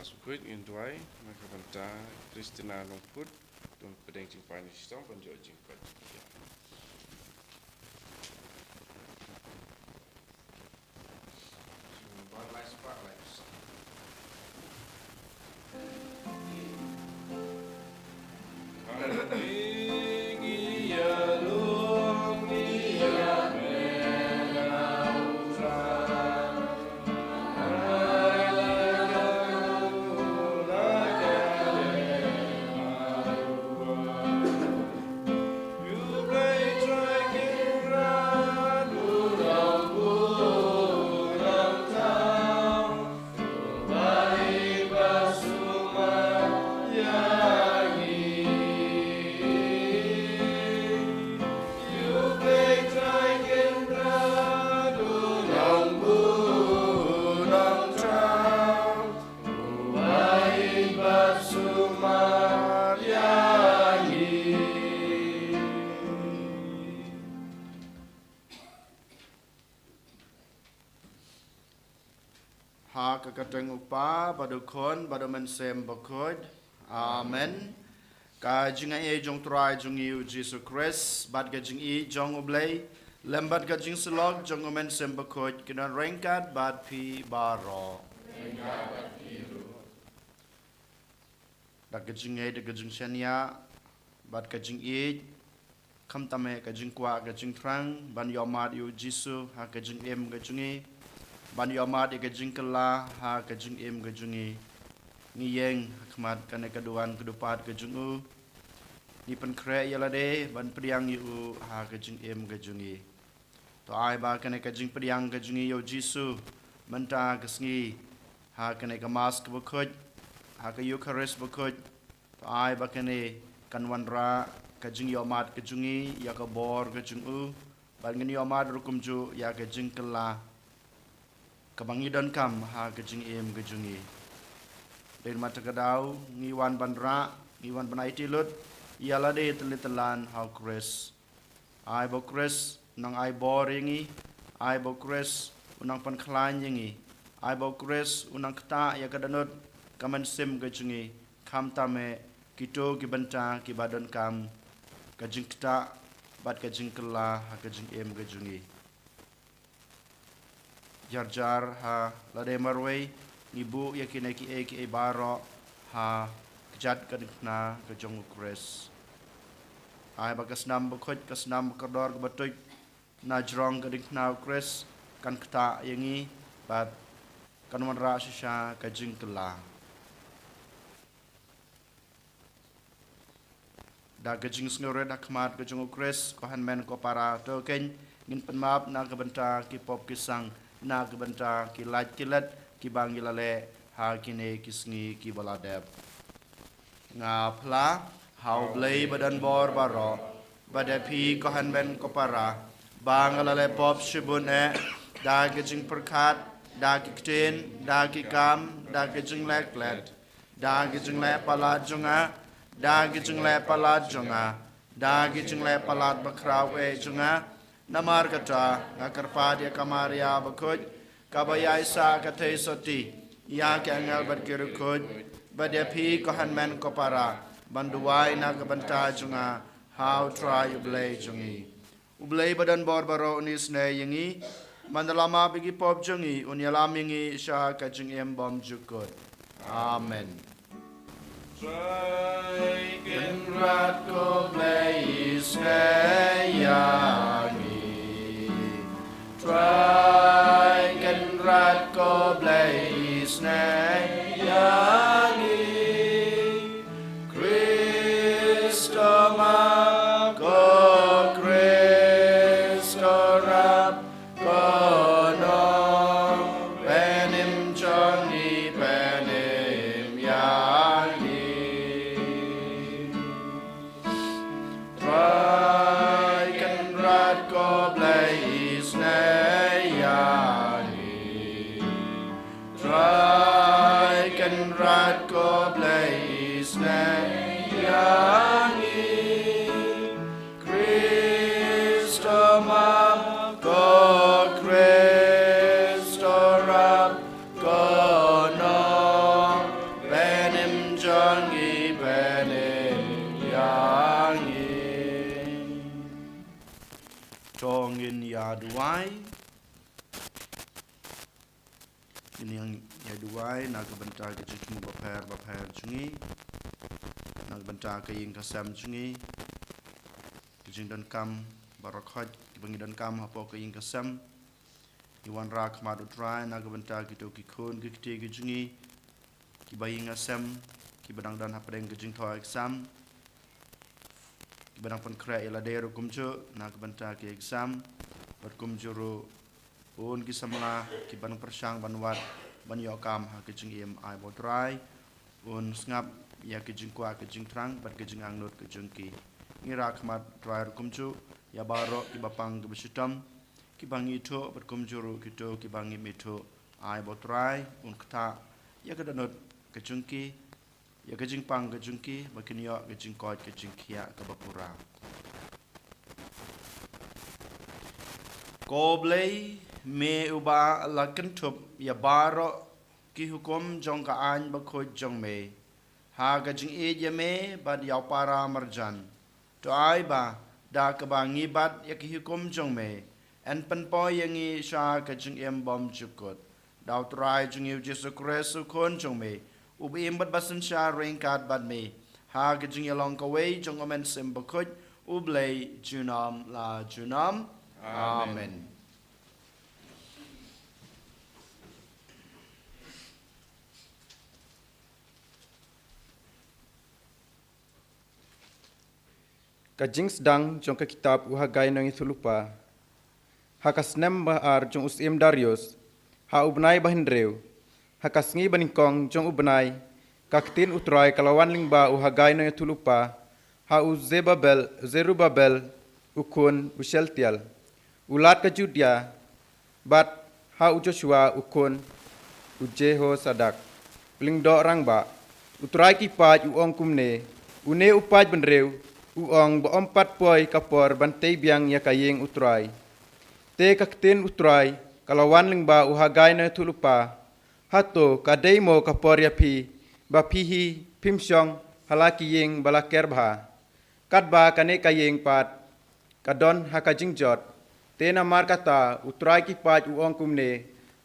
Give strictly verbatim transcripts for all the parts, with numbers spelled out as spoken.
Sngewbha ngin duwai na ka bynta Christina Nongput, don pdeng jingpang shitom ban ïoh jingpang. Ha ka kyrteng U Kpa, bad U Khun, bad U Mynsiem Bakhuid. Amen. Ka jingaiei jong U Trai jong ngi U Jisu Khrist, bad ka jingïeit jong U Blei, lem bad ka jingsyllok jong U Mynsiem Bakhuid, kin don ryngkat bad phi baroh. Da ka jingngeit, da ka jingshaniah, bad ka jingïeit, khamtam eh ka jingkwah, ka jingthrang ban ïohmad ïa U Jisu ha ka jingim ka jong ngi, ban ïohmad ïa ka jingkylla ha ka jingim ka jong ngi. Ngi ïeng ha khmat kane ka duwan ka dupat ka jong U. Ngi pynkhreh ïa lade ban pdiang ïa U ha ka jingim ka jong ngi. To ai ba kane ka jingpdiang ka jong ngi ïa U Jisu mynta ka sngi, ha kane ka Mass kaba khuid, ha ka Eukharist bakhuid, to ai ba kane kan wanrah ka jingïohmad ka jong ngi ïa ka bor ka jong U, bad ngin ïohmad ruh kumjuh ïa ka jingkylla kaba ngi donkam ha ka jingim ka jong ngi. Dei namar kata ka daw ngi wan ban rah, ngi wan ban aiti lut ïa lade tylli tyllun ha U Khrist. Ai ba U Khrist un nang ai bor ïa ngi, ai ba U Khrist un nang pynkhlaiñ ïa ngi, ai ba U Khrist un nang ktah ïa ka dohnud ka mynsiem ka jong ngi, khamtam eh kito ki bynta kiba donkam ka jingktah bad ka jingkylla ha ka jingim ka jong ngi. Jar jar ha lade marwei ngi buh ïa kine kiei kiei baroh ha kjat ka diengphna ka jong U Khrist. Ai ba ka snam bakhuid, ka snam bakordor kaba tuid na jrong ka diengphna U Khrist kan ktah ïa ngi bad kan wanrah shisha ka jingkylla. Da ka jingsngewrit ha khmat ka jong U Khrist, ko hynmen ko para, to kein ngin pynmap na ka bynta ki pop ki sang, na ka bynta ki lait ki let kiba ngi la leh ha kine ki sngi kiba la dep. Nga phla ha U Blei ba don bor baroh, bad ïa phi ko hynmen ko para, ba nga la leh pop shibun eh, da ka jingpyrkhat, da ki ktien, da ki kam, da ka jingleh klet, da ki jingleh palat jong nga, da ki jingleh palat jong nga, da ki jingleh palat bakhraw eh jong nga. Namar kata nga kyrpad ïa ka Maria bakhuid, kaba ïaisah ka theisotti, ïa ki angel bad ki riewkhuid, bad ïa phi ko hynmen ko para, ban duwai na ka bynta jong nga ha U Trai U Blei jong ngi. U Blei ba don bor baroh un isynei ïa ngi, ban da la map ïa ki pop jong ngi, un ïalam ïa ngi sha ka jingim bymjukut. Amen. Trai Kynrad ko Blei isynei ïa ngi. Trai Kynrad ko Blei isynei ïa ngi. Khrist to map, ko Khrist to rap, ko Nongpynim jong ngi pynim ïa ngi. Trai Kynrad ko Blei isynei ïa ngi. Trai Ngin ïa duwai na ka bynta ka jingthmu bapher bapher jong ngi, na ka bynta ka ïing ka sem jong ngi, ka jingdonkam baroh khoit kiba ngi donkam hapoh ka ïing ka sem. Ngi wanrah khmat U Trai na ka bynta kito ki khun ki kti ki jong ngi, kiba ïing ha sem, kiba dang don hapdeng ka jingthoh exam, kiba dang pynkhreh ïa lade ruh kumjuh na ka bynta ki exam, bad kumjuh ruh un ki samla kiba dang pyrshang ban wad ban ïoh kam ha ka jingim, ai ba U Trai un sngap ïa ka jingkwah ka jingthrang bad ka jingangnud ka jong ki. Ngi rah khmat U Trai ruh kumjuh ïa baroh kiba pang kiba shitom, kiba ngi ithuh bad kumjuh ruh kito kiba ngim ithuh, ai ba U Trai un ktah ïa ka dohnud ka jong ki, ïa ka jingpang ka jong ki, ba kin ïoh ka jingkoit ka jingkhiah kaba pura. Ko Blei, me uba la kynthup ïa baroh ki hukum jong ka aiñ bakhuid jong me ha ka jingïeit ïa me bad ïa u para marjan. To ai ba da kaba ngi bat ïa ki hukum jong me, yn pynpoi ïa ngi sha ka jingim bymjukut. Da U Trai jong ngi U Jisu Khrist U Khun jong me, uba im bad ba synshar ryngkat bad me ha ka jingïalong kawei jong U Mynsiem Bakhuid, U Blei junom la junom. Amen. Ka jingsdang jong ka kitab u Hagai Nongïathuhlypa. Ha ka snem ba ar jong u syiem Darius, ha u bnai ba hynriew, ha ka sngi ba nyngkong jong u bnai, ka ktien U Trai ka la wan lyngba u Hagai Nongïathuhlypa ha u Zebabel, Zerubabel, u khun u Shealtiel, u lad ka Judia, bad ha u Joshua u khun u Jehosadak, u lyngdoh rangbah. U Trai ki paid u ong kumne: Une u paid bynriew u ong ba ym pat poi ka por ban tei biang ïa ka ïing U Trai. Te ka ktien U Trai ka la wan lyngba u Hagai Nongïathuhlypa: Hato ka dei mo ka por ïa phi ba phi hi phim shong ha la ki ïing ba la ker bha? Katba kane ka ïing pat ka don ha ka jingjot. Te namar kata U Trai ki paid u ong kumne: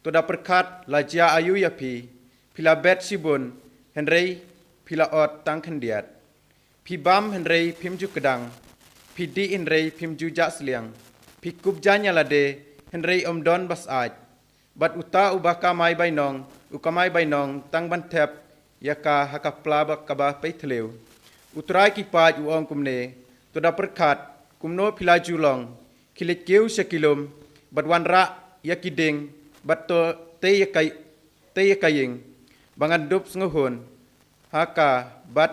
To da pyrkhat, la jia aïu ïa phi? Phi la bet shibun, hynrei phi la ot tang khyndiat. Phi bam, hynrei phim ju kdang. Phi dih, hynrei phim ju jah sliang. Phi kup jaiñ ïa lade, hynrei ym don ba syaid. Bad uta uba kamai bainong, u kamai bainong tang ban thep ïa ka ha ka pla ba kaba pei thliew. U Trai ki paid u ong kumne: To da pyrkhat, kumno phi la ju long, khie leit kiew sha ki lum, bad wanrah ïa ki dieng, bad to tei ïa ka, tei ïa ka ïing, ba ngan dup sngewhun ha ka, bad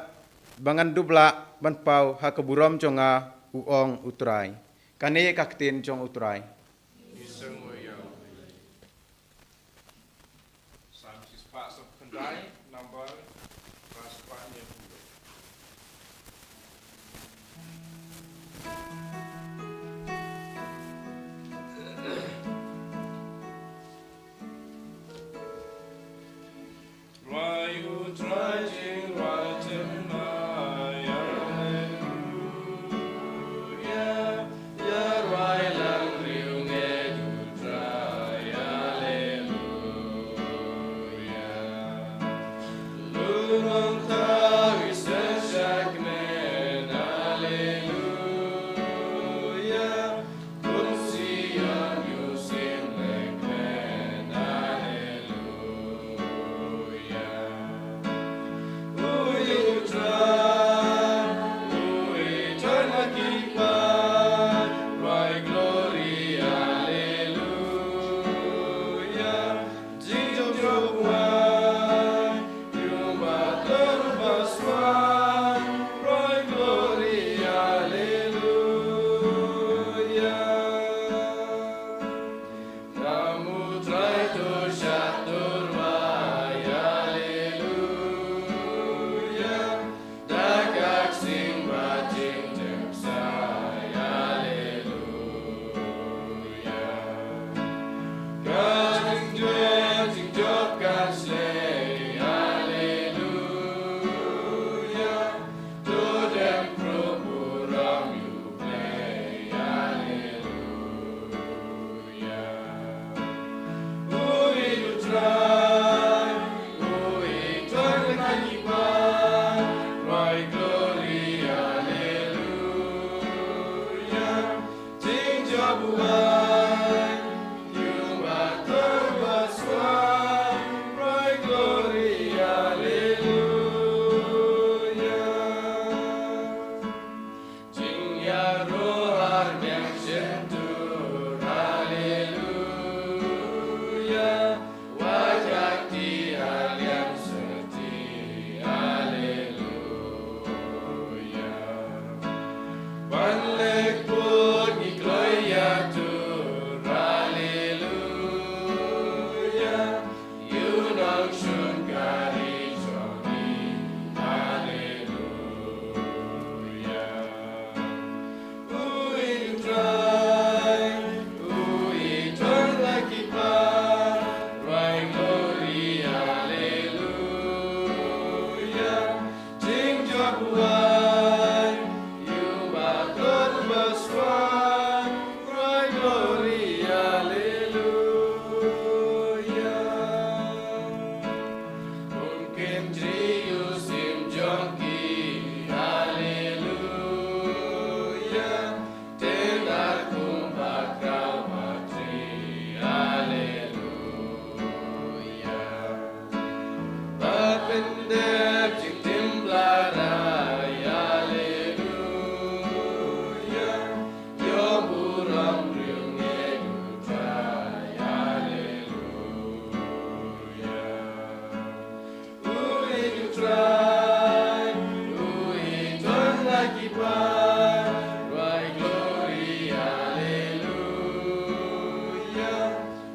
ba ngan dup lah ban paw ha ka burom jong nga, u ong U Trai. Kane ka ktien jong U Trai. Psalm shispah sawphew khyndai, number phra spah hynñiewphew. Rwai U Trai jingrwai thymmai, Alleluia. Ïa rwai lang riewngeit U Trai, Alleluia. Lum rong thaw i seng sha kmen, Alleluia.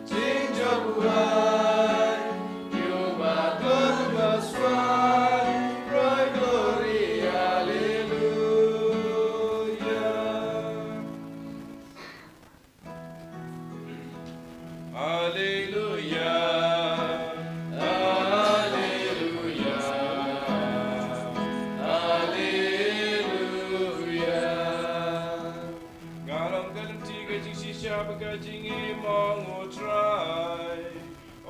Jing jong u hai, ïa u ba don ba swai, roi glory, hallelujah. Hallelujah, hallelujah, hallelujah. Nga long ka lynti ka jingshisha bad ka jingim, ong U Trai.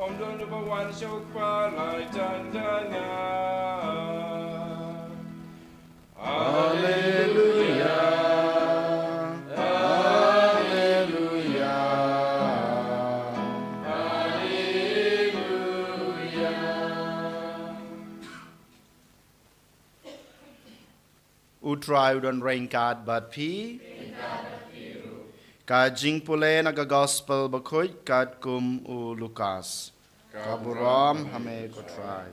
Ym don uba wan sha U Kpa, lai tang da nga. Hallelujah. Hallelujah. Hallelujah. U Trai u don ryngkat bad phi. Ka jingpule na ka Gospel bakhuid katkum u Lukas. Ka burom ha me ko Trai.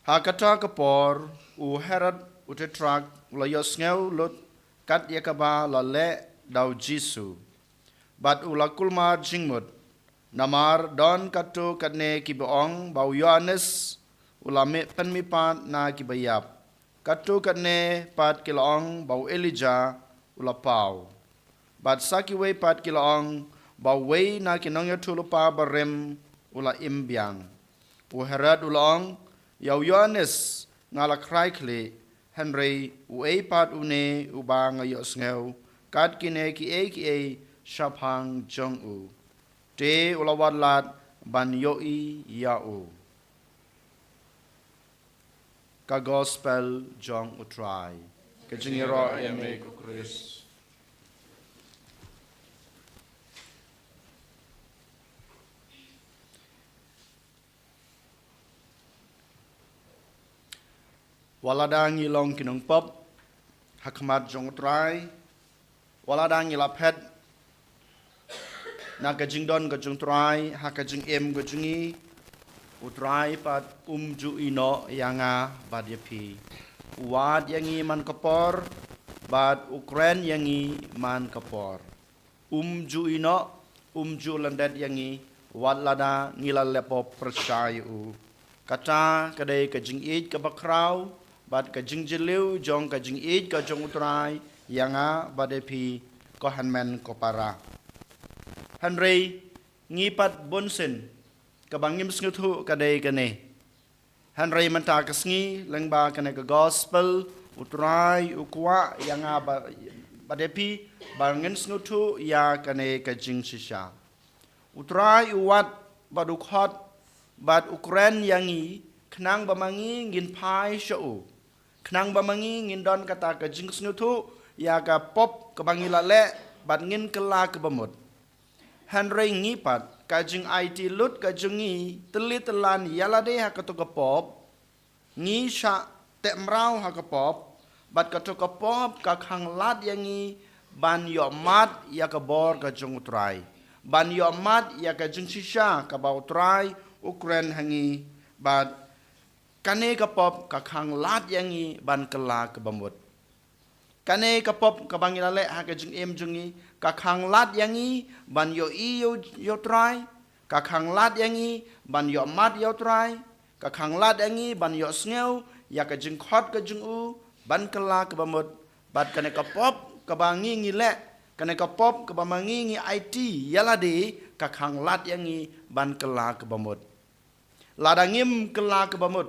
Ha kata ka por, u Herod u Tetrark u la ïohsngew lut kat ïa kaba la leh da u Jisu. Bad u la kulmar jingmut, namar don katto katne kiba ong ba u Ïoannis u la mih pynmihpat na kiba ïap. Katto katne pat ki la ong ba u Elijah u la paw. Bad sa kiwei pat ki la ong ba uwei na ki nongïathuhlypa barim u la im biang. U Herod u la ong, ïa u Ïoannis nga la khrai khlieh, hynrei uei pat une uba nga ïohsngew kat kine kiei kiei shaphang jong u? Te u la wad lad ban ïohi ïa u. Ka Gospel jong U Trai. Ka jingïaroh ïa me ko Khrist. Wat lada ngi long ki nongpop ha khmat jong U Trai, wat lada ngi la phet na ka jingdon ka jong U Trai ha ka jingim ka jong ngi, U Trai pat um ju ïehnoh ïa nga bad ïa phi. U wad ïa ngi man ka por bad u kren ïa ngi man ka por. Um ju ïehnoh, um ju lyndet ïa ngi, wat lada ngi la leh pop pyrshah ïa u. Kata ka dei ka jingïeit kaba khraw bad ka jingjylliew jong ka jingïeit ka jong U Trai ïa nga bad ïa phi, ko hynmen ko para. Hynrei ngi pat bunsien kaba ngim sngewthuh ka dei kane. Hynrei mynta ka sngi lyngba kane ka Gospel, U Trai u kwah ïa nga ba, bad ïa phi ba ngin sngewthuh ïa kane ka jingshisha. U Trai u wad bad u khot bad u kren ïa ngi khnang ba ma ngi ngin phai sha u, khnang ba ma ngi ngin don kata ka jingsngewthuh ïa ka pop kaba ngi la leh bad ngin kylla kaba mut. Hynrei ngi pat, ka jingaiti lut ka jong ngi tylli tyllan ïa lade ha kato ka pop, ngi shah teh mraw ha ka pop, bad kato ka pop ka khang lad ïa ngi ban ïohmad ïa ka bor ka jong U Trai, ban ïohmad ïa ka jingshisha kaba U Trai u kren ha ngi, bad kane ka pop ka khang lad ïa ngi ban kylla kaba mut. Kane ka pop kaba ngi la leh ha ka jingim jong ngi ka khang lad ïa ngi ban ïohi ïa U, ïa U Trai, ka khang lad ïa ngi ban ïohmad ïa U Trai, ka khang lad ïa ngi ban ïohsngew ïa ka jingkhot ka jong u ban kylla kaba mut. Bad kane ka pop kaba ngi ngi leh, kane ka pop kaba ma ngi ngi aiti ïa lade, ka khang lad ïa ngi ban kylla kaba mut. Lada ngim kylla kaba mut,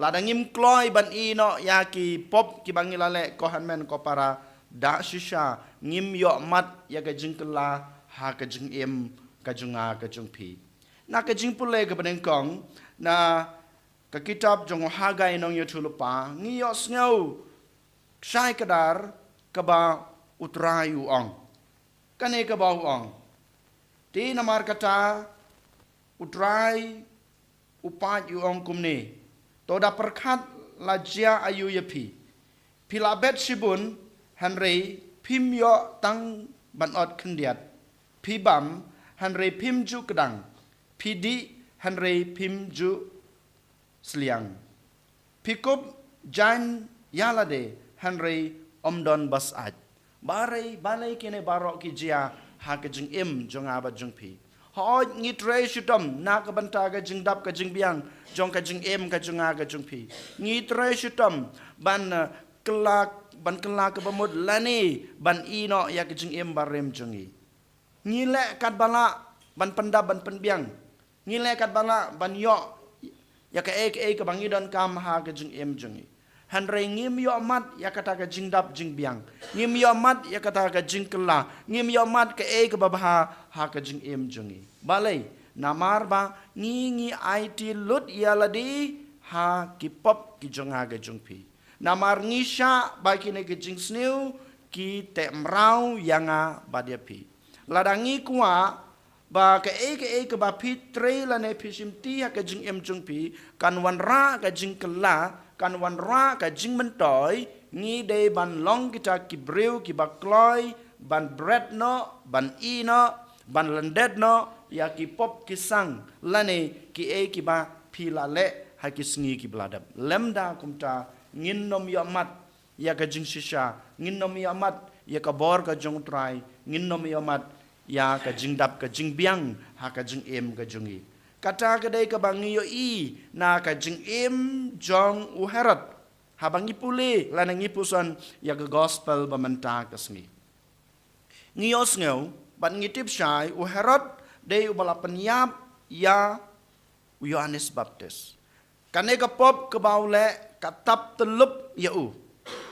lada ngim kloi ban ïehnoh ïa ki pop kiba ngi la leh, ko hynmen ko para, da shisha ngim ïohmad ïa ka jingkylla ha ka jingim ka jong nga ka jong phi. Na ka jingpule kaba nyngkong na ka kitab jong u Haggai nongïathuhlypa, ngi ïohsngew shai kdar kaba U Trai u ong. Kane kaba u ong: Te namar kata U Trai u paid u ong kumne: To da pyrkhat la jia aïu ïa phi. Phi la bet shibun, hynrei phim ïoh tang ban ot khyndiat. Phi bam, hynrei phim ju kdang. Phi dih, hynrei phim ju sliang. Phi kup jaiñ ïa lade, hynrei ym don ba syaid. Balei, balei kine baroh ki jia ha ka jingim jong nga bad jong phi? Hooid, ngi trei shitom na ka bynta ka jingdap ka jingbiang jong ka jingim ka jong nga ka jong phi. Ngi trei shitom ban, eh, kylla, ban kylla kaba mut lane ban ïehnoh ïa ka jingim barim jong ngi. Ngi leh katba lah ban pyndap ban pynbiang. Ngi leh katba lah ban ïoh ïa kaei kaei kaba ngi donkam ha ka jingim jong ngi. Hynrei ngim ïoh mad ïa kata ka jingdap jingbiang. Ngim ïoh mad ïa kata ka jingkylla. Ngim ïoh mad kaei kaba bha ha ka jingim jong ngi. Balei? Namar ba ngi, ngi aiti lut ïa lade ha ki pop ki jong nga ka jong phi. Namar ngi shah ba kine ki jingsniew ki teh mraw ïa nga bad ïa phi. Lada ngi kwah ba kaei kaei kaba phi trei lane phi shimti ha ka jingim jong phi kan wanrah ka jingkylla, kan wanrah ka jingmyntoi, ngi dei ban long kita ki briew kiba kloi ban bret noh, ban ïehnoh, ban lyndet noh ïa ki pop ki sang lane kiei kiba phi la leh ha ki sngi kiba la dep. Lymda kumta ngin nym ïoh mad ïa ka jingshisha, ngin nym ïoh mad ïa ka bor ka jong U Trai, ngin nym ïoh mad ïa ka jingdap ka jingbiang ha ka jingim ka jong ngi. Kata ka dei kaba ngi ïohi na ka jingim jong u Herod. Haba ngi pule lane ngi puson ïa ka gospel ba mynta ka sngi, ngi ïohsngew bad ngi tip shai u Herod dei uba la pynïap ïa u Ïohannes Baptist. Kane ka pop kaba u leh ka tap tyllup ïa u.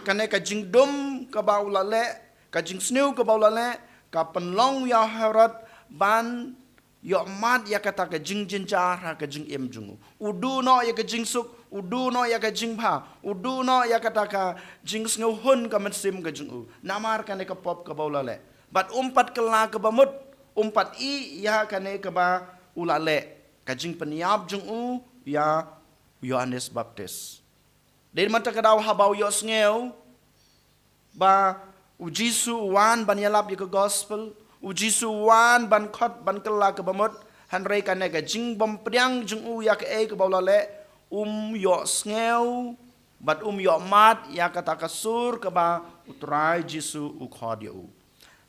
Kane ka jingdum kaba u la leh, ka jingsniew kaba u la leh, ka pynlong ïa u Herod ban ïoh mad ïa kata ka jingjynjar ha ka jingim jong u. U duh noh ïa ka jingsuk, u duh noh ïa ka jingbha, u duh noh ïa kata ka jingsngewhun ka mynsiem ka jong u. Namar kane ka pop kaba u la leh. Bad um pat kylla kaba mut, um pat ïeh ïa kane kaba u la leh. Ka jingpynïap jong u ïa u Ïohannes Baptist. Dei na kata ka daw haba u ïohsngew ba u Jisu u wan ban ïalap ïa ka gospel, u Jisu u wan ban khot ban kylla kaba mut, hynrei kane ka jingbym pdiang jong u ïa kaei kaba u la leh, um ïohsngew bad um ïoh mad ïa kata ka sur kaba U Trai Jisu u khot ïa u.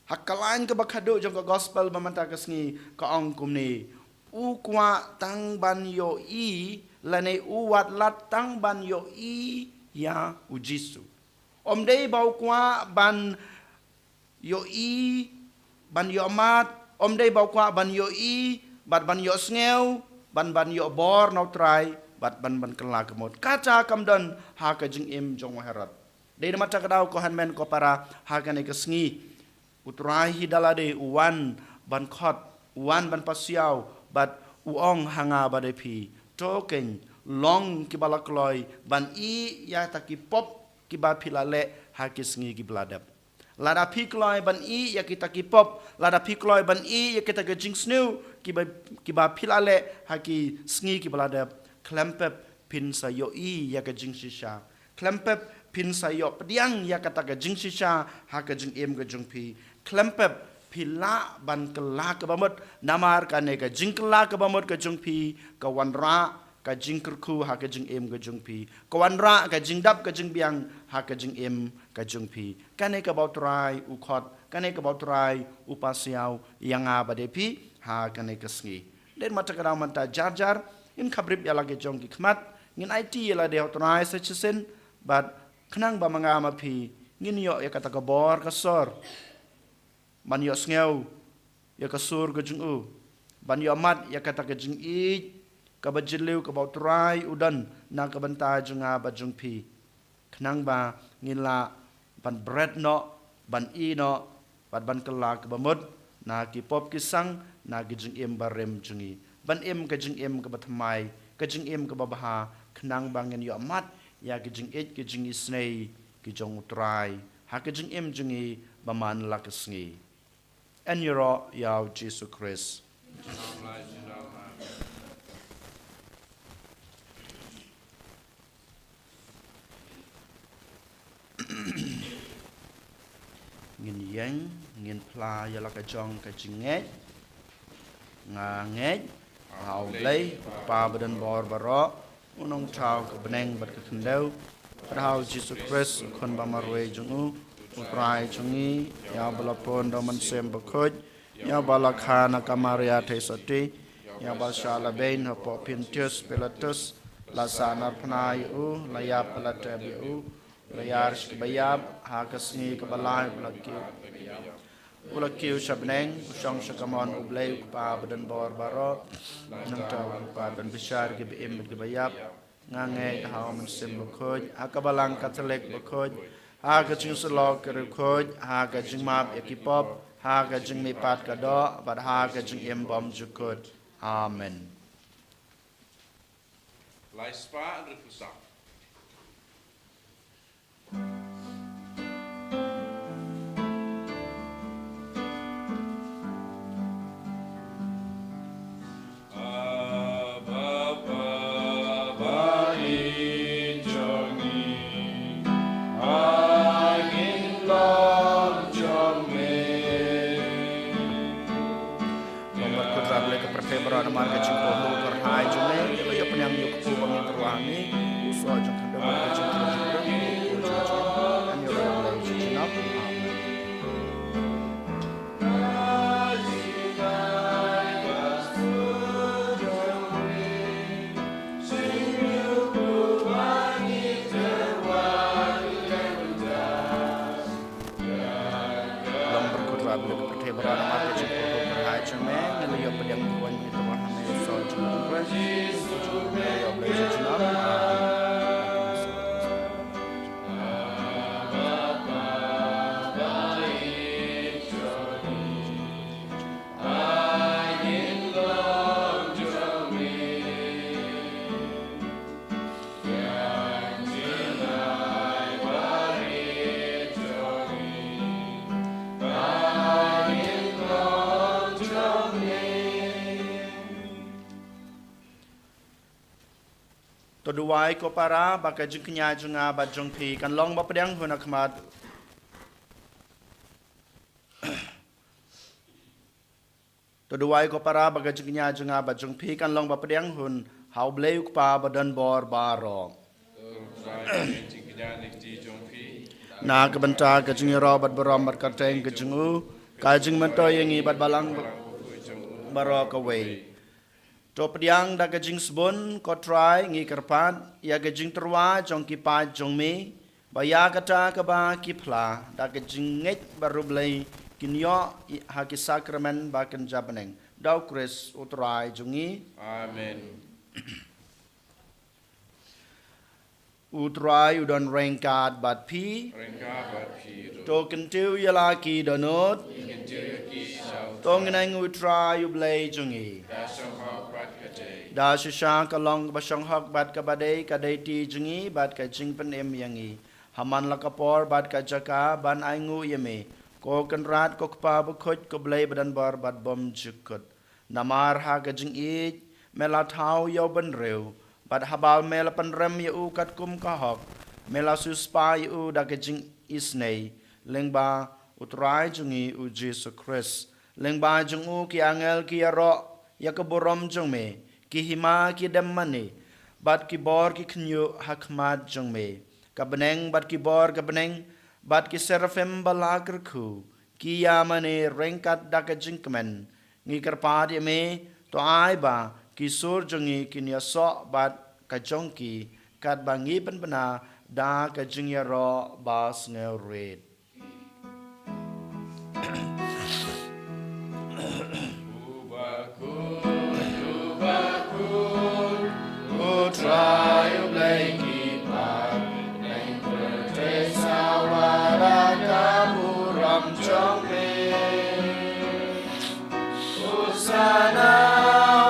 Ha ka lain kaba khadduh jong ka gospel ba mynta ka sngi ka ong kumne: U kwah tang ban ïohi, lane u wad lad tang ban ïohi ïa u Jisu. Ym dei ba u kwah ban ïohi, ban ïoh mad, ym dei ba u kwah ban ïohi bad ban ïohsngew, ban, ban ïoh bor na U Trai bad ban, ban kylla kaba mut. Kata kam don ha ka jingim jong u Herod. Dei na kata ka daw ko hynmen ko para, ha kane ka sngi U Trai hi da lade u wan ban khot, u wan ban pasiaw, bad u ong ha nga bad ïa phi: To kheiñ, long kiba la kloi ban ïeh ïa kita ki pop kiba phi la leh ha ki sngi kiba la dep. Lada phi kloi ban ïeh ïa kita ki pop, lada phi kloi ban ïeh ïa kita ki jingsniew kiba, kiba phi la leh ha ki sngi kiba la dep, khlem pep phin sa ïohi ïa ka jingshisha. Khlem pep phin sa ïoh pdiang ïa kata ka jingshisha ha ka jingim ka jong phi. Khlem pep phi lah ban kylla kaba mut, namar kane ka jingkylla kaba mut ka jong phi ka wanrah ka jingkyrkhu ha ka jingim ka jong phi, ka wanrah ka jingdap ka jingbiang ha ka jingim ka jong phi. Kane kaba U Trai u khot, kane kaba U Trai u pasiaw ïa nga bad ïa phi ha kane ka sngi. Dei na kata ka daw mynta jar jar ngin khapbrip ïa la ki jong ki khmat, ngin aiti ïa lade ha U Trai sa shisien, bad khnang ba ma nga ma phi ngin ïoh ïa kata ka bor ka sor ban ïohsngew ïa ka sur ka jong u, ban ïoh mad ïa kata ka jingïeit kaba jylliew kaba U Trai u don na ka bynta jong nga bad jong phi, khnang ba ngin lah ban bret noh, ban ïeh noh, bad ban kylla kaba mut na ki pop ki sang, na ki jingim barim jong ngi, ban im ka jingim kaba thymmai, ka jingim kaba bha, khnang ba ngin ïoh mad ïa ki jingïeit ki jingisynei ki jong U Trai ha ka jingim jong ngi ba man la ka sngi. Yn ïaroh ïa U Jisu Khrist. Ngin ïeng, ngin phla ïa la ka jong ka jingngeit. Nga ngeit ha U Blei, U Kpa badonbor baroh, U Nongthaw ka bneng bad ka khyndew, bad ha U Jisu Khrist, U Khun ba marwei jong u, U Trai jong ngi, ïa uba la pun da u Mynsiem Bakhuid, ïa uba la kha na ka Maria Theisotti, ïa uba la shah lehbeiñ hapoh Pontius Pilatus, la sahnarphna ïa u, la ïap, la tep ïa u, la ïar sha kiba ïap, ha ka sngi kaba lai u la kiew, u la kiew sha bneng, u shong sha kamon U Blei U Kpa badonbor baroh. Nangta u kwah ban bishar ïa kiba im bad kiba ïap. Nga ngeit ha u Mynsiem Bakhuid, ha ka Balang Katholik bakhuid, ha ka jingsyllok ki riewkhuid, ha ka jingmap ïa ki pop, ha ka jingmihpat ka doh, bad ha ka jingim bymjukut. Amen. Lai spah hynriewphew saw. Abba, Baba, i jong ngi, ha kin long jong me. Long barkut Trai Blei ka pyrthei baroh namar ka jingkohnguh kyrhai jong me, ngi la ïoh pdiang ïa u kpu ba ngi tyrwa hangne, u soh jong ka khyndew bad ka jingkyrkhu jong u Blei, u kpu jong u Blei, ngi ïoh ïa u Blei jong u. Amen. Long barkut Trai Blei ka pyrthei baroh namar ka jingkohnguh kyrhai jong me, ngi la ïoh pdiang ïa u kpu ba ngi tyrwa hangne, u soh jong u Blei, u kpu jong u Blei, ngi ïoh ïa u Blei jong u. Amen. To duwai ko para ba ka jingkñia jong nga bad jong phi kan long ba pdiang hun ha khmat. To duwai ko para ba ka jingkñia jong nga bad jong phi kan long ba pdiang hun ha U Blei U Kpa badonbor baroh. Na ka bynta ka jingïaroh bad burom bad kyrteng ka jong u, ka jingmyntoi ïa ngi bad balang baroh kawei. To pdiang da ka jingsbun, ko Trai, ngi kyrpad ïa ka jingtyrwa jong ki paid jong me, ba ïa kata kaba ki phla da ka jingngeit bad U Blei kin ïoh ha ki sakramen ba kynja bneng. Da U Khrist U Trai jong ngi. Amen. U Trai u don ryngkat bad phi. Ryngkat bad phi ruh. To kyntiew ïa la ki dohnud. Kyntiew ïa ki sha U Trai. To ngin ïeng ha U Trai U Blei jong ngi. Da shong hok bad ka dei. Da shisha ka long kaba shong hok bad kaba dei, ka dei ti jong ngi bad ka jingpynim ïa ngi ha man la ka por bad ka jaka ban ainguh ïa me, ko Kynrad, ko Kpa Bakhuid, ko Blei badonbor bad bymjukut. Namar ha ka jingïeit me la thaw ïa u bynriew, bad haba me la pynrem ïa u katkum ka hok, me la siewspah ïa u da ka jingisynei, lyngba U Trai jong ngi U Jisu Khrist. Lyngba jong u ki angel ki ïaroh ïa ka burom jong me, ki hima ki dem mane, bad ki bor ki khynñiuh ha khmat jong me. Ka bneng bad ki bor ka bneng, bad ki serafim ba la kyrkhu, ki ïa mane ryngkat da ka jingkmen. Ngi kyrpad ïa me, to ai ba ki sur jong ngi kin ïasoh bad ka jong ki, katba ngi pynbna da ka jingïaroh ba sngewrit. U Bakhuid, U Bakhuid, U Trai U Blei ki paid, bneng pyrthei sawa da ka burom jong me. Hosana,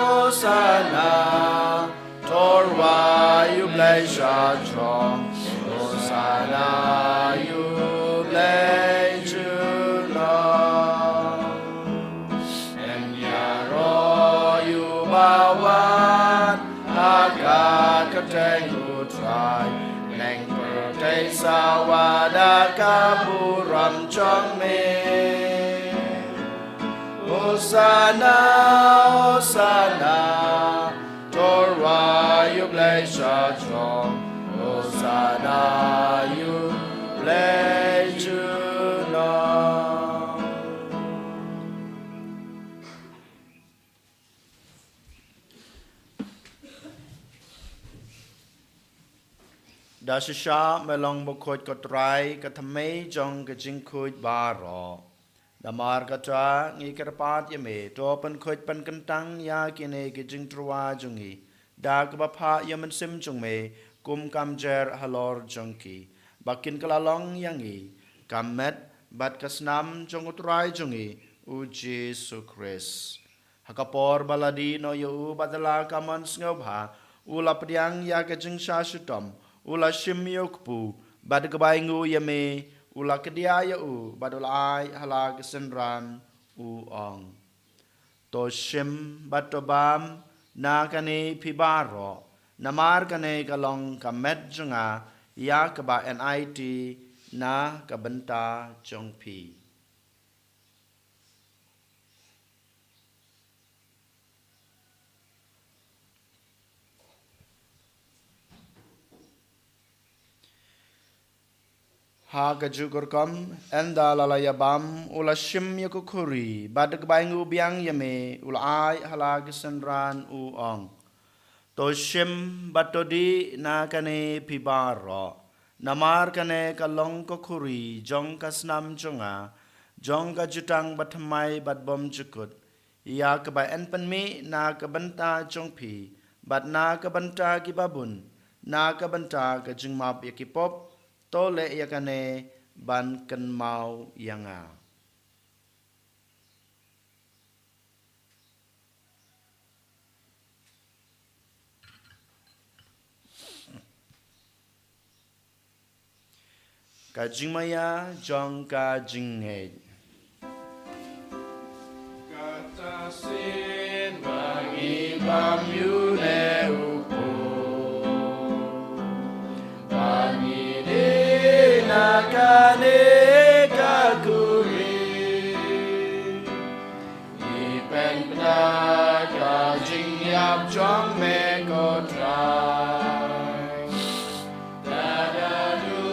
Hosana, to rwai U Blei sha jrong. Hosana ïa U Blei junom. Ngin ïaroh ïa uba wan ha ka kyrteng U Trai. Bneng pyrthei sawa da ka burom jong me. Hosana, Hosana, to rwai U Blei sha jrong. Hosana ïa U Blei junom. Da shisha me long bakhuid ko Trai, ka thymmei jong ka jingkhuid baroh. Namar kata ngi kyrpad ïa me, to pynkhuid pynkyntang ïa kine ki jingtyrwa jong ngi da kaba phah ïa u Mynsiem jong me kum ka mjer halor jong ki, ba kin kylla long ïa ngi ka met bad ka snam jong u Trai jong ngi, u Jisu Khrist. Ha ka por ba la dih noh ïa u bad da la ka mon sngewbha, u la pdiang ïa ka jingshah shitom, u la shim ïa u kpu, bad kaba ainguh ïa me, u la kdiah ïa u bad u la ai ha la ki synran, u ong: To shim bad to bam na kane phi baroh, namar kane ka long ka met jong nga, ïa kaba enait na ka bynta jong phi. Ha kajuh ka rukom, ynda la la ïa bam, u la shim ïa ka khuri, bad kaba ainguh biang ïa me, u la ai ha la ki synran, u ong: To shim bad to dih na kane phi baroh, namar kane ka long ka khuri jong ka snam jong nga, jong ka jutang bathymmai bad bymjukut, ïa kaba yn pynmih na ka bynta jong phi bad na ka bynta ki babun, na ka bynta ka jingmap ïa ki pop. To leh ïa kane ban kynmaw ïa nga. Ka jingmaïa jong ka jingngeit. Kata sien ba ngi bam ïa une u kpu, ba ngi dih na kane ka khuri, ngi pynbna ka jingïap jong me ko Trai, tada du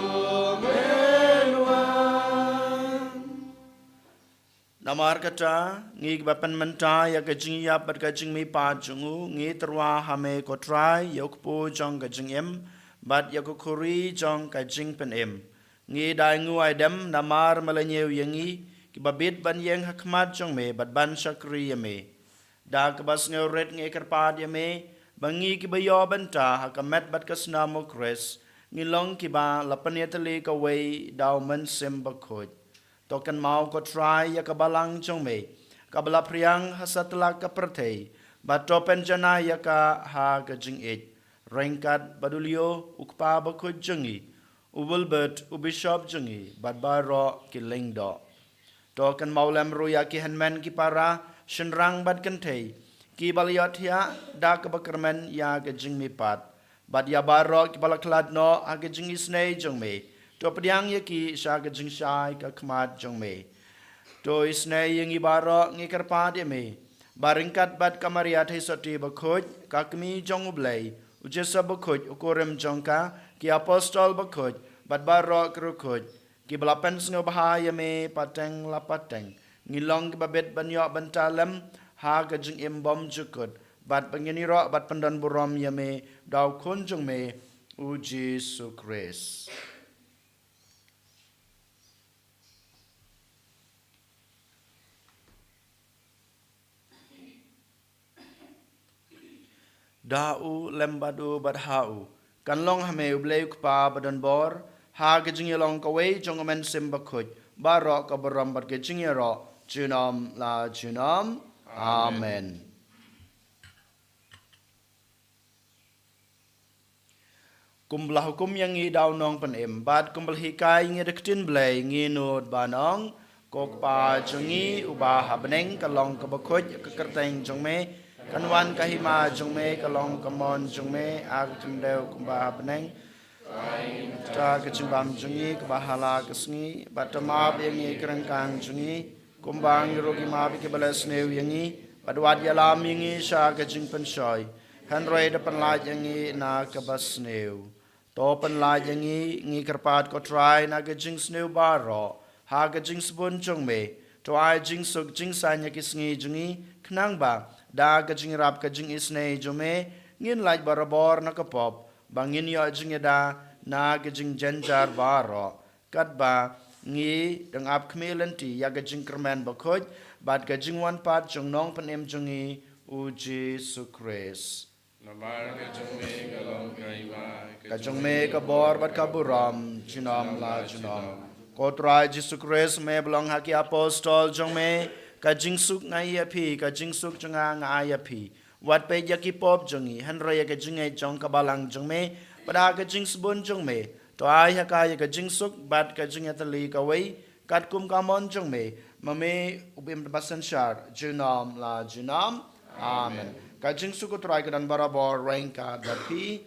men wan. Namar kata, ngi kiba pynmynta ïa ka jingïap bad ka jingmihpat jong u, ngi tyrwa ha me ko Trai, ïa u kpu jong ka jingim, bad ïa ka khuri jong ka jingpynim. Ngi da ainguh aidem namar me la ñiew ïa ngi, kiba bit ban ïeng ha khmat jong me bad ban shakri ïa me. Da kaba sngewrit ngi kyrpad ïa me, ba ngi kiba ïoh bynta ha ka met bad ka snam u Khrist, ngin long kiba la pynïatylli kawei da u Mynsiem Bakhuid. To kynmaw ko Trai ïa ka balang jong me, kaba la phriang ha satlak ka pyrthei, bad to pynjanai ïa ka ha ka jingïeit, ryngkat bad u Leo u Kpa Bakhuid jong ngi, u Wilbert u Bishop jong ngi, bad baroh ki lyngdoh. To kynmaw lem ruh ïa ki hynmen ki para, shynrang bad kynthei, kiba la ïohthiah da kaba kyrmen ïa ka jingmihpat, bad ïa baroh kiba la khlad noh ha ka jingisynei jong me. To pdiang ïa ki sha ka jingshai ka khmat jong me. To isynei ïa ngi baroh, ngi kyrpad ïa me, ba ryngkat bad ka Maria Theisotti Bakhuid, ka Kmie jong u Blei, u Joseph Bakhuid u kurim jong ka, ki apostol bakhuid, bad baroh ki riewkhuid, kiba la pynsngewbha ïa me pateng la pateng, ngin long kiba bit ban ïoh bynta lem ha ka jingim bymjukut, bad ba ngin ïaroh bad pyndonburom ïa me da u Khun jong me, u Jisu Khrist. Da u, lem bad u, bad ha u, kan long ha me U Blei U Kpa badonbor, ha ka jingïalong kawei jong U Mynsiem Bakhuid, baroh ka burom bad ka jingïaroh junom la junom. Amen. Kumba la hukum ïa ngi da u Nongpynim, bad kumba la hikai ïa ngi da ka ktien Blei, ngi nud ban ong: Ko Kpa jong ngi uba ha bneng, ka long kaba khuid ka kyrteng jong me, kan wan ka hima jong me, ka long ka mon jong me ha ka khyndew kumba ha bneng. Ai ngi mynta ka jingbam jong ngi kaba ha la ka sngi, bad to map ïa ngi ki ryngkang jong ngi, kumba ngi ruh ngi map ïa kiba leh sniew ïa ngi, bad wat ïalam ïa ngi sha ka jingpynshoi, hynrei da pynlait ïa ngi na kaba sniew. To pynlait ïa ngi, ngi kyrpad ko Trai, na ka jingsniew baroh, ha ka jingsbun jong me. To ai jingsuk jingsaiñ ïa ki sngi jong ngi, khnang ba da ka jingïarap ka jingisynei jong me, ngin lait barabor na ka pop, ba ngin ïoh jingïada na ka jingjynjar baroh, katba ngi dang ap khmih lynti ïa ka jingkyrmen bakhuid bad ka jingwan pat jong u Nongpynim jong ngi, u Jisu Khrist. Namar ka jong me ka long ka hima, ka jong me ka bor bad ka burom junom la junom. Ko Trai Jisu Khrist, me ba long ha ki apostol jong me, ka jingsuk nga ai ïa phi, ka jingsuk jong nga nga ai ïa phi. Wat peit ïa ki pop jong ngi, hynrei ïa ka jingngeit jong ka balang jong me. Bad ha ka jingsbun jong me, to ai ha ka ïa ka jingsuk bad ka jingïatylli kawei, katkum ka mon jong me, ma me u bym da synshar junom la junom. Amen. Ka jingsuk u Trai ka don barabor ryngkat bad phi.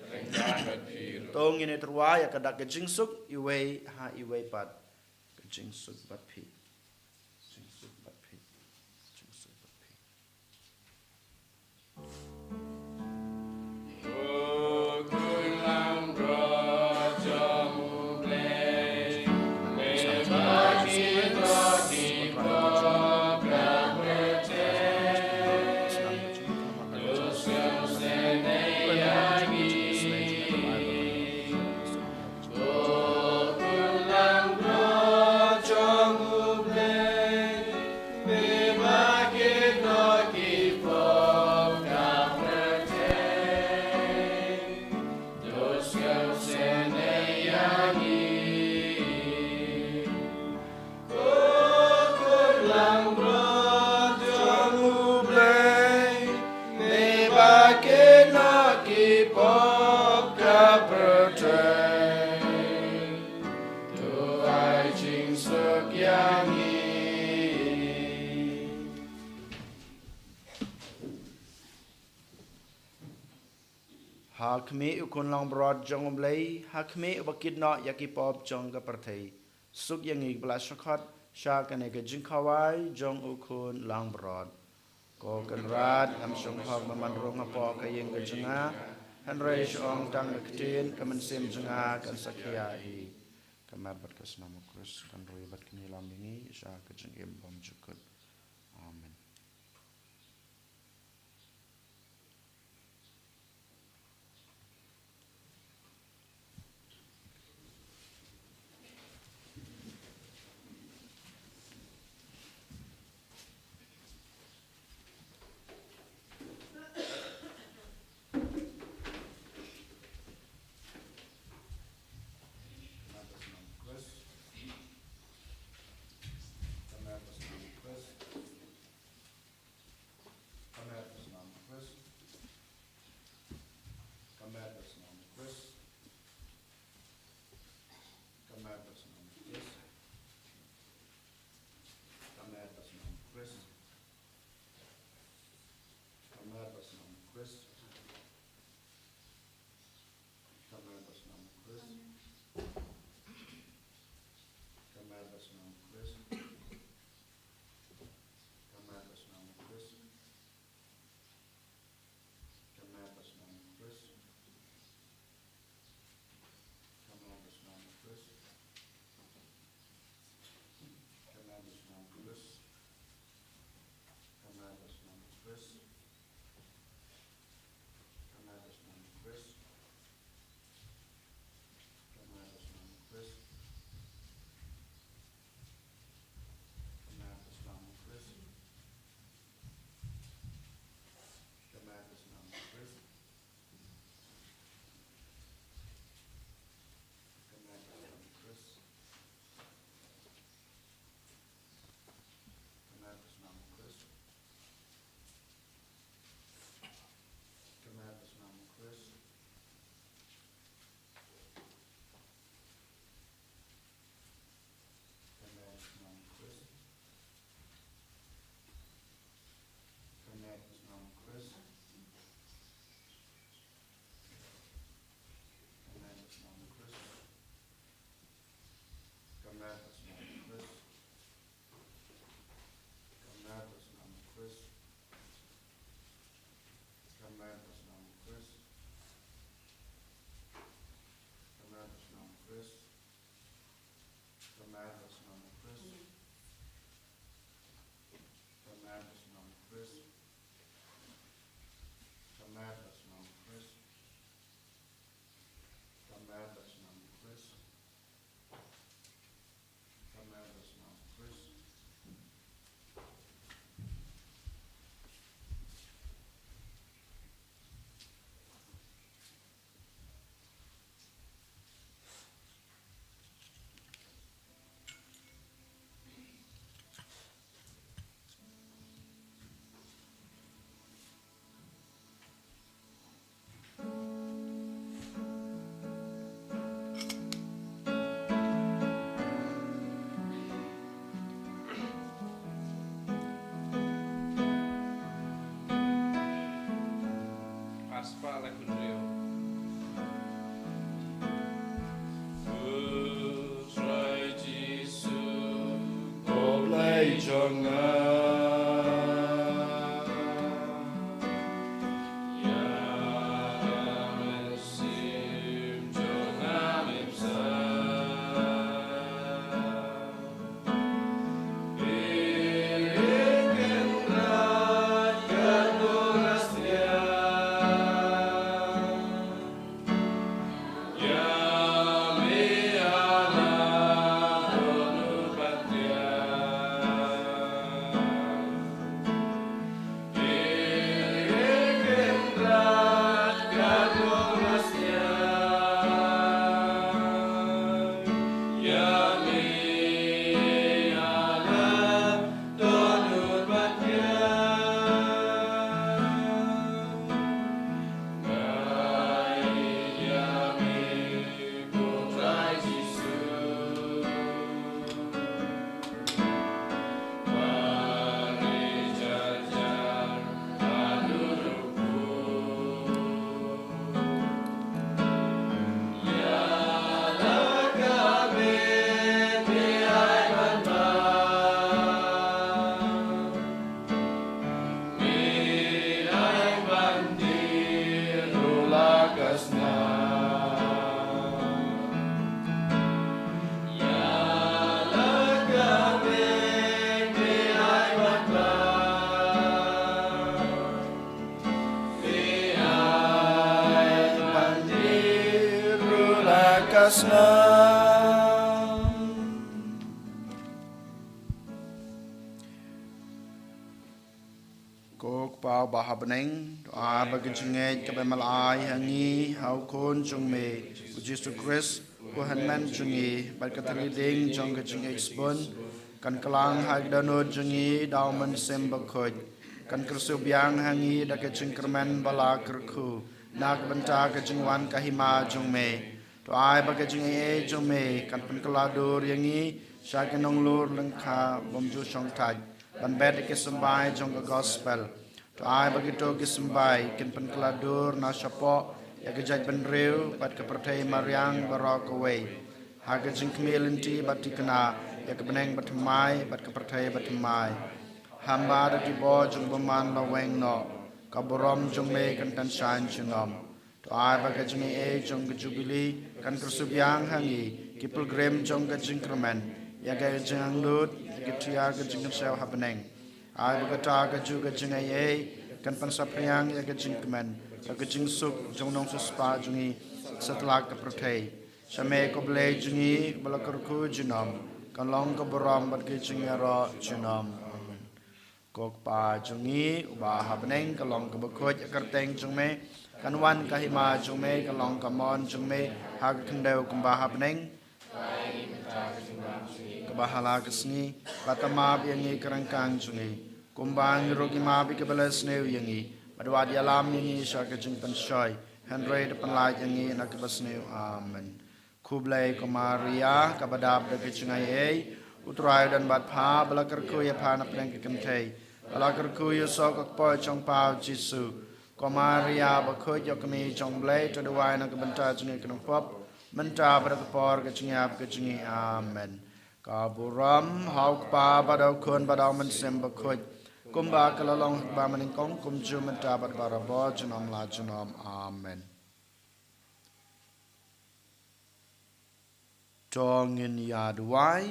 To ngin ïatyrwa ïa ka dak ka jingsuk iwei ha iwei pat. Ka jingsuk bad phi. Jingsuk bad phi. Jingsuk bad phi. Ha khmih u khun langbrot jong U Blei, ha khmih uba kit noh ïa ki pop jong ka pyrthei. Suk ïa ngi kiba la shongkhot sha kane ka jingkhawai jong u khun langbrot. Ko Kynrad, ngam shonghok ba man rung hapoh ka ïing ka jong nga, hynrei shu ong tang ka ktien, ka mynsiem jong nga kan sa khia hi. Ka met bad ka snam u Khrist kan roi bad kan ïalam ïa ngi sha ka jingim bymjukut. Amen. Spah laiphew hynriew. Ko Trai Jisu, ko Blei jong nga. Ïa ka mynsiem jong nga me pynshai. Ko Kpa uba ha bneng, to ai ba ka jingngeit kaba me la ai ha ngi ha u Khun jong me, u Jisu Khrist, u hynmen jong ngi, bad ka thylliej ding jong ka jingngeit sbun, kan kylla ha ka dohnud jong ngi da u Mynsiem Bakhuid, kan kyrsiang biang ha ngi da ka jingkyrmen ba la kyrkhu na ka bynta ka jingwan ka hima jong me. To ai ba ka jingaiei jong me kan pynkylla dur ïa ngi sha ki nonglur lyngkha bym ju shongthait ban bet ïa ki symbai jong ka gospel. To ai ba kito ki symbai kin pynkylla dur na shapoh ïa ka jaitbynriew bad ka pyrthei mariang baroh kawei, ha ka jingkhmih lynti bad thikna ïa ka bneng bathymmai bad ka pyrthei bathymmai. Haba da ki bor jong u bymman la weng noh, ka burom jong me kan tan shaiñ junom. To ai ba ka jingaiei jong ka jubili kan kyrsiang biang ha ngi ki pilgrim jong ka jingkyrmen ïa ka jingangnud ïa ka thiar ka jingkynshew ha bneng. Ai ba kata ka juh ka jingaiei kan pynsaphriang ïa ka jingkmen ïa ka jingsuk jong u nongsiewspah jong ngi satlak ka pyrthei. Sha me ko Blei jong ngi ba la kyrkhu junom, kan long ka burom bad ka jingïaroh junom. Amen. Ko Kpa jong ngi uba ha bneng, ka long kaba khuid ïa ka kyrteng jong me, kan wan ka hima jong me, kan long ka mon jong me ha ka khyndew kumba ha bneng. Kaba ha la ka sngi, bad to map ïa ngi ka ryngkang jong ngi, kumba ngi ruh ngi map ïa kiba la sniew ïa ngi, bad wat ïalam ïa ngi sha ka jingpynshoi, hynrei to pynlait ïa ngi na kaba sniew. Amen. Khublei ko Maria, kaba dap da ka jingaiei, u Trai u don bad pha, ba la kyrkhu ïa pha na pdeng ki kynthei, ba la kyrkhu ïa u soh ka kpoh jong pha u Jisu. Ko Maria bakhuid, ïoh kmie jong u Blei, to duwai na ka bynta jong ngi ki nongpop, mynta bad ha ka por ka jingïap ka jong ngi. Amen. Ka burom ha u Kpa bad ha u Khun bad ha u Mynsiem Bakhuid, kumba ka la long ha kaba nyngkong, kumjuh mynta bad barabor, junom la junom. Amen. To ngin ïa duwai.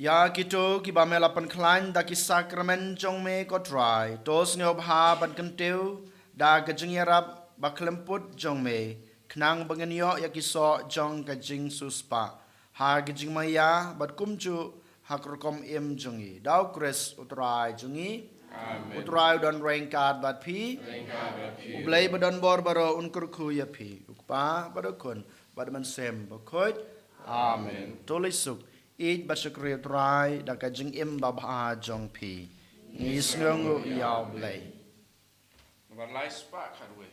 Ïa kito kiba me la pynkhlaiñ da ki sakramen jong me ko Trai, to sngewbha ban kyntiew da ka jingïarap ba khlem put jong me, khnang ba ngin ïoh ïa ki soh jong ka jingsiewspah ha ka jingmaïa bad kumjuh ha ka rukom im jong ngi. Da u Khrist u Trai jong ngi. Amen. U Trai u don ryngkat bad phi. Ryngkat bad phi. U Blei ba don bor baroh un kyrkhu ïa phi. U Kpa bad u Khun bad u Mynsiem Bakhuid. Amen. Amen. To leit suk, ïeit bad shakri u Trai da ka jingim babha jong phi. Ngi sngewnguh ïa u Blei. Namar lai spah khatwei.